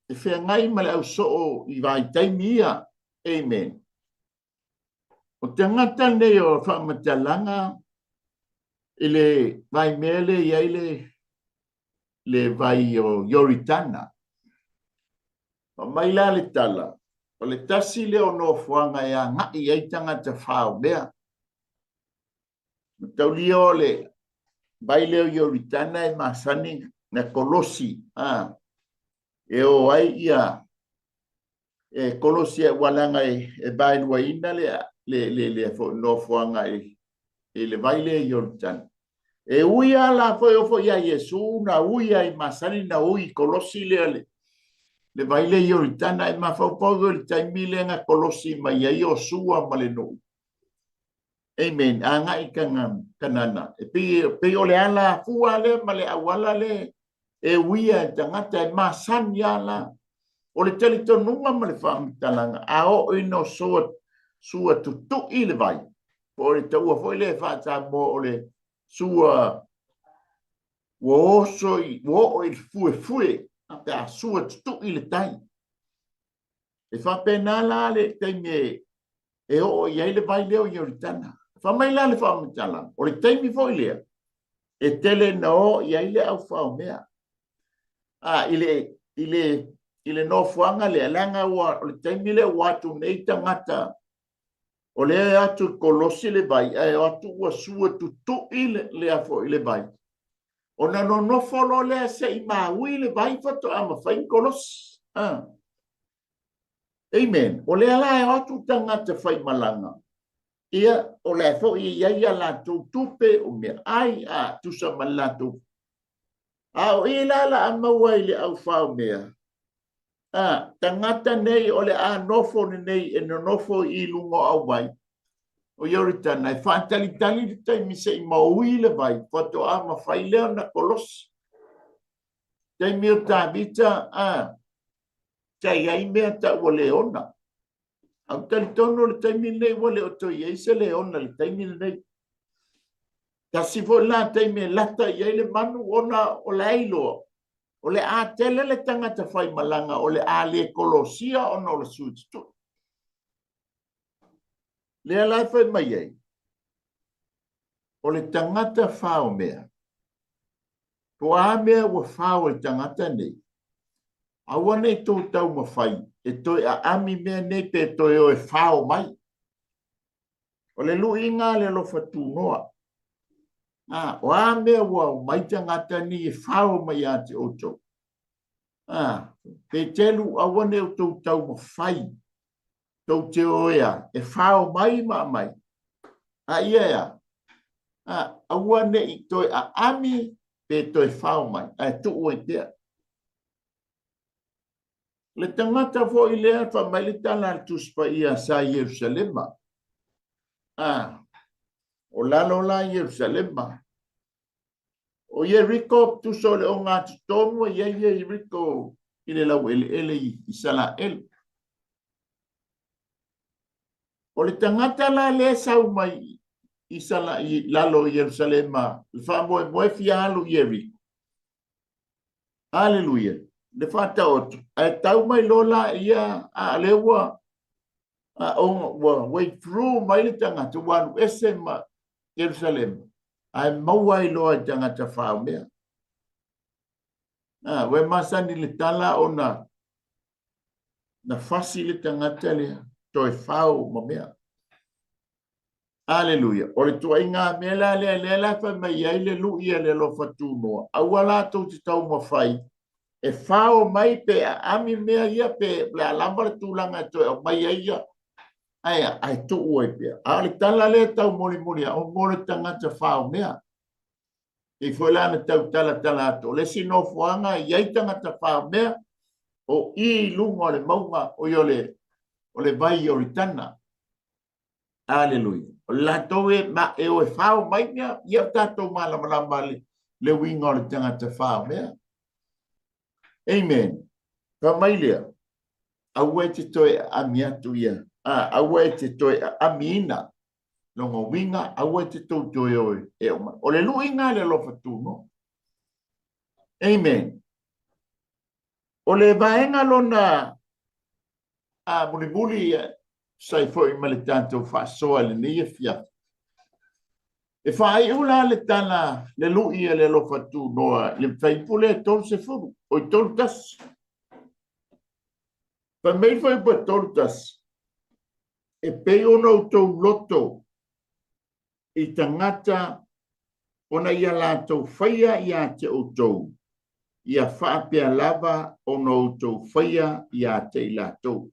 e feagai ma le ausoo i vaitaimi ia. Amen. O tagata nei o faamatalaga i le vaimea lea i ai le, le vai o Ioritana. Fai mai la le tala, o le tasi lea o nofoaga e agai ai tagata faomea. Mataulia o le vai lea o Ioritana e masani na kolosi, a, e o ai ia e kolosi ai, ua leaga e vaeluaina le, le, le, le foi nofoaga i, i le vai lea i Ioritana. E ui lava la foi o foi ia Iesu na ui ai masani na ui i kolosi lea le, le vai lea i Ioritana, e mafaufau i le taimi lea na kolosi mai ai Iosua ma le nuu. Amen. Agai i Kanana. E pei, pei o le ala fua lea ma le auala lea e uia e tagata e masani lava la. O le talitonuga ma le faamatalaga, a oo ina o sua, sua tutui le vai, po o le taua foi lea e faa-Samoa o le sua ua oso i, ua oo i le fuefue, pe a sua tutui le tai. E faapena la le taimi e, e oo i ai le vai lea o Ioritana. Fai mai la le faamatalaga, o le taimi foi lea, e tele na o i ai le aufaomea. A, i le, i le, i le nofoaga lea, leaga ua, o le taimi lea ua atu nei tagata, o lea e atu i kolosi le vai, ae o atu ua sua tutui le, lea foi le vai. Ona nonofo loa lea se i maui le vai faatoa mafai ona kolosi. Ah. Amen. O lea la e o atu tagata faimalaga, ia, o lea foi e i ai a latou tupe, o meaai, a tusa ma le latou. A o i la la a maua i le aufaomea, a, tagata nei o le a nofo lenei e nonofo i luga o auvai, o Ioritana, e faatalitali le taimi se i maui le vai, faatoa mafai lea ona kolosi. Taimi o Tavita, a, Sa i ai mea tau o leona. Ae ou talitonu o le taimi lenei ua le o toe i ai se leona i le taimi lenei. Tasi foi la taimi e lata i ai le manu ona o le a iloa, o le a tele le tagata faimalaga o le a le kolosia ona o le sui tutui. Lea la e fai mai ai, o le tagata faomea, Po o a mea ua fao e le tagata nei, aua ne i tou taumafai e toe aami mea nei pe toe o e fao mai. O le luiga a le alofa tunoa. A, o a mea ua omai tagata nei e fao mai ia te outou? A, Peteru, aua ne i outou taumafai tou te o ea e fao mai ma aumai, a ia ea, a, aua ne i toe aami pe toe fao mai, ae tuu ai pea. Le tagata foi lea fai mai le tala a le Tusi Paia sa i Ierusalema. A, o lalo la Ierusalema. O Ieriko, tusa o le ogatotonu e i ai Ieriko i le laueleele i Isalaele. O le tagata la lea e sau mai i, Sala, i lalo i Ierusalema, le faamoemoe fia alu i Ieriko. Aleluia. Le faataoto. Ae tau mai loa la ia, a lea ua a, ua way through mai le tagata, ua alu ese ma Ierusalema, ae maua ai loa i tagata faomea. A, ua e masani le tala ona na fasi le tagata lea, toe fao ma mea. Aleluia. O le tuaiga mea la lea, lea la fai mai ai le lui a le alofa tunoa, aua la tou te taumafai e fao mai pe aami mea ia pe o le a lava le tulaga e toe aumai ai ia, ae ae tuu ai pea. A o le tala lea e taumolimoli au mo le tagata fao mea. Pei foi la na tau talatala atu, o le isi nofoaga e i ai tagata fao mea, o i i luga o le mauga, o i o le, o le vai o Ioritana. Aleluia. O le latou e, ma, e o e fao mai mea, ia o tatou malamalama le, le uiga o le tagata fao mea. Amen. Fai mai lea, aua e te toe aami atu ia, a, aua e te toe aamiina. Lona uiga, aua e te tou toe o e oo mai. O le luiga a le alofa tunoa. Amen. O le vaega lona a mulimuli sai foi ma le tatou faasoa i lenei afiafi. E faaiu la le tala le lui a le alofa tunoa i le fuaiupu lea 30, oi 31. Fai mai le fuaiupu 31, e pei ona outou loto i tagata ona ia latou faia ia te outou, ia faapea lava ona outou faia ia te i latou.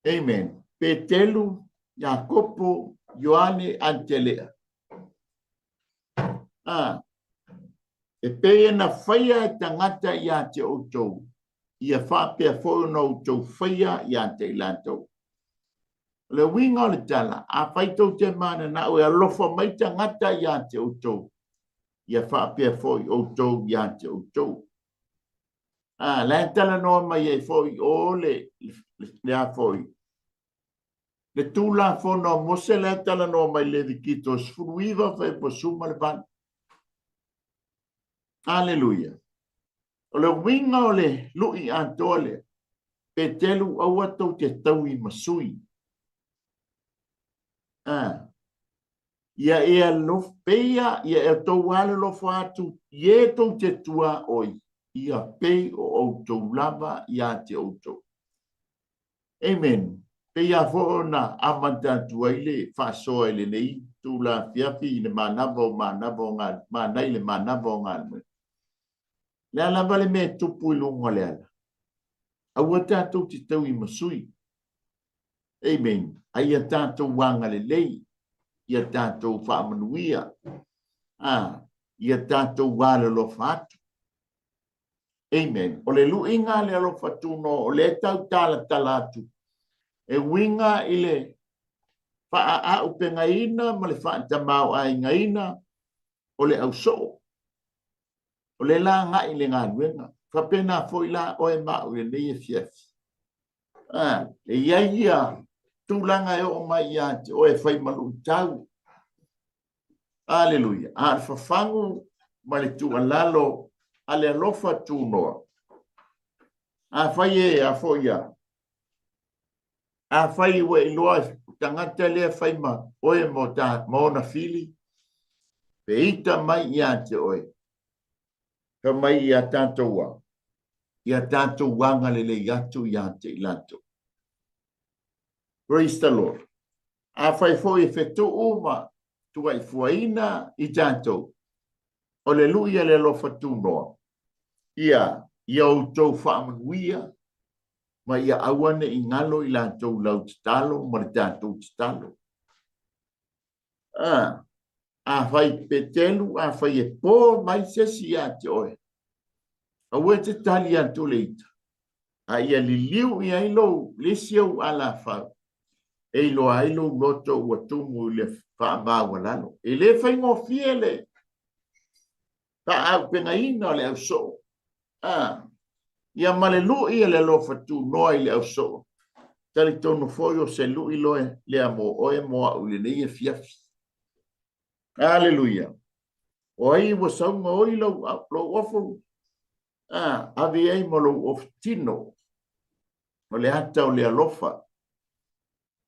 Amen. Petelu, Iakopo, Ioane, Antelea. Ah, e pei ona faia e tagata ia te outou, ia faapea foi ona outou faia ia te i latou. O le uiga o le tala, afai tou te mananao e alofa mai tagata ia te outou, ia faapea foi outou ia te outou. A, la e talanoa mai ai foi o le, le a foi, le Tulafono a Mose la e talanoa mai Levikito 19 fuaiupu 18. Aleluia. O le uiga o le lui atoa lea, Petelu aua tou te taui ma sui. A, ia e alofa, peia, ia e tou alolofa atu i e tou te tuaoi, ia pei o outou lava ia te outou. Amen. Pei lava foi ona amata atu ai le faasoa i lenei itula afiafi i le manava o manava o galuega, manai le manava o galuega. Le a lava le mea e tupu i luga o le ala, aua tatou te taui ma sui. Amen. A ia tatou agalelei, ia tatou faamanuia, a, ia tatou alolofa atu. Amen. O le luiga a le alofa tunoa o lea e tau talatala atu, e uiga i le faaaupegaina ma le faatamaoaigaina o le ausoo. O le la agai i le galuega. Faapena foi la oe ma au i lenei afiafi. Ah, e i ai ia tulaga e oo mai ia te oe e fai ma luitau. Aleluia. A o le fafagu ma le tuualalo a le alofa tunoa. Afai e a foi ia, afai ua e iloa tagata lea fai ma oe ma, ta, ma ona fili, pe ita mai ia te oe, fai mai ia tatou a, ia tatou agalelei atu ia te i latou. Praise the Lord. Afai foi e fetuu ma tuaifuaina i tatou, o le lui a le alofa tunoa, ia, ia outou faamanuia ma ia aua ne i galo i latou lau tatalo ma le tatou tatalo. A, afai Petelu, afai e po mai se isi ia te oe, aua e te tali atu le ita, a ia liliu i ai lou le isi ou alafau, e iloa ai lou loto ua tumu i le faamaualalo. E le faigofie le faaaupegaina o le ausoo. A, ia ma le lui a le alofa tunoa i le ausoo. Talitonu foi o se lui loe lea mo oe mo au i lenei afiafi. Aleluia. O ai ua sauga oi lou, lou ofu? A, ave ai ma lou ofu tino. O le ata o le alofa.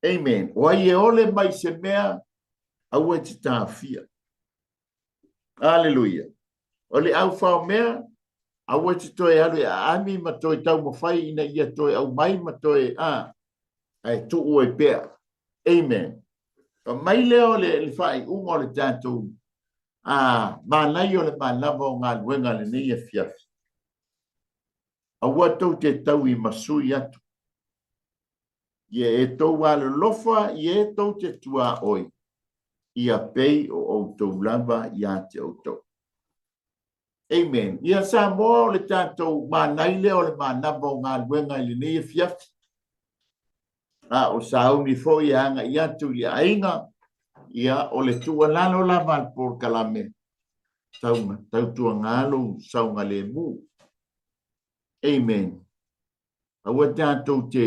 Amen. O ai e ole mai se mea, aua e te taofia. Aleluia. O le au faomea, aua e te toe alu e aami ma toe taumafai ina ia toe aumai ma toe, a, ae tuu ai pea. Amen. Fa mai lea o le, le faaiuga o le tatou a, manaia o le manava o galuega lenei afiafi. Aua tou te taui ma sui atu. Ia e tou alolofa i e tou te tuaoi, ia pei o outou lava ia te outou. Amen. Ia Samoa o le tatou manai lea o le manava o galuega i lenei afiafi. A o sauni foi e agai atu i le aiga, ia o le tuualalo lava a le polokalame, tautuaga lou saogalemu. Amen. Aua tatou te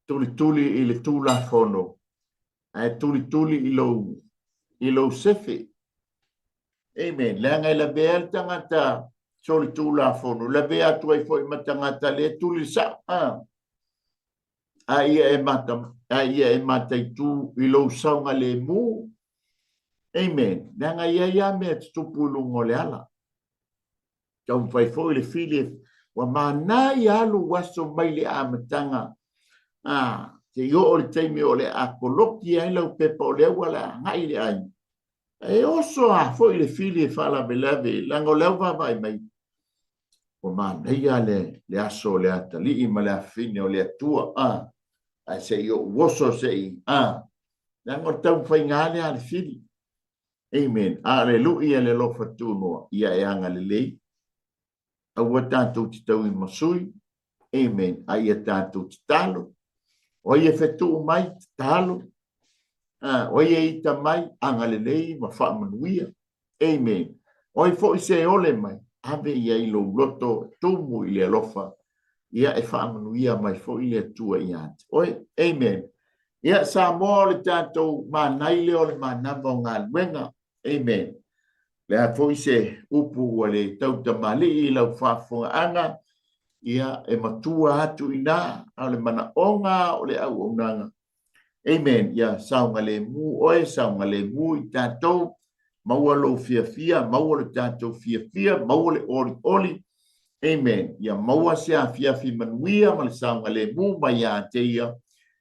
tulituli i le Tulafono. Ae tulituli i lou, i lou sefe. Amen. Leaga e lavea le tagata solitulafono, lavea atu ai foi ma tagata le tuli sao. Ah. A ia e mata, a ia e mataitu i lou saogalemu. Amen. Leaga ia ia mea tutupu i luga o le ala. Taumafai foi le fili ua manaia alu aso mai le amataga a se i oo le taimi o le a koloki ai lau pepa o lea ua le agai le aiga. E oso a foi le fili e faalavelave leaga o lea ua vaavaai mai ua manaia le, le aso o le atalii ma le afafine o le Atua a ae se i ou oso se i a leaga o le taumafaiga lea a le fili. Amen. A o le lui a le alofa tunoa, ia e agalelei. Aua tatou te tau i masui. Amen. A ia tatou tatalo. O ai e fetuu mai, tatalo. O ai e ita mai, agalelei ma faamanuia. Amen. O ai foi se ole mai, ave i ai lou loto tumu i le alofa. Ia e faamanuia mai foi le Atua ia te oe. Amen. Ia, Samoa o le tatou manai lea o le manava o galuega. Amen. Le a foi se upu ua le tautamalii i lau faafofogaaga, ia e matua atu i ina, a o le manaoga o le auaunaga. Amen. Ia saogalemu oe, saogalemu i tatou, maua lou fiafia, maua le tatou fiafia, maua le olioli. Amen. Ia maua se afiafi manuia ma le saogalemu mai ia te ia,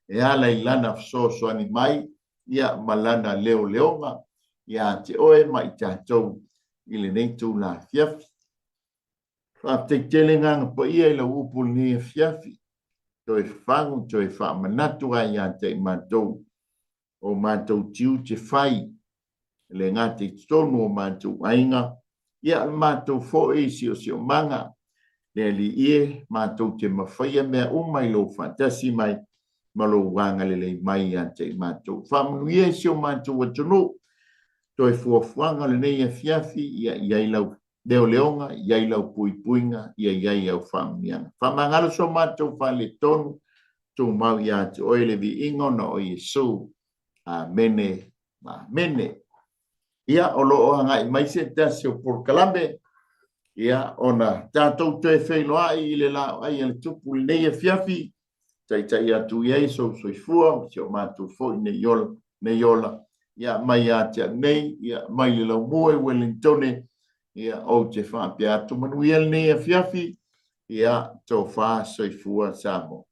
e ala i lana fesoasoani mai, ia ma lana leoleoga ia te oe ma i tatou i lenei itula afiafi. Faafetai tele Agaga Paia i lau upu i lenei afiafi, toe fagu, toe faamanatu ai ia te i matou o matou tiute fai, e le gata i totonu o matou aiga, ia o le matou foi siosiomaga, le Alii e, matou te mafaia mea uma i lou faatasi mai ma lou agalelei mai ia te i matou. Faamanuia i si o matou atunuu, toe fuafuaga o lenei afiafi, ia i ai lau leoleoga, i ai lau puipuiga, ia i ai au faamanuiaga. Faamagalo so matou faaletonu, tumau ia te oe le viiga ona o Iesu. Amene. Amene. Ia, o lo o agai mai se tasi o polokalame, ia, ona tatou toe feiloai i le laoai a le Tupu i lenei afiafi, taitai atu i ai sou soifua ma si o matou foi nei ola, nei ola, ia, mai ia te au nei, ia, mai le laumua i Wellingtone, ia, ou te faapea atu manuia lenei afiafi, ia, tofa soifua Samoa.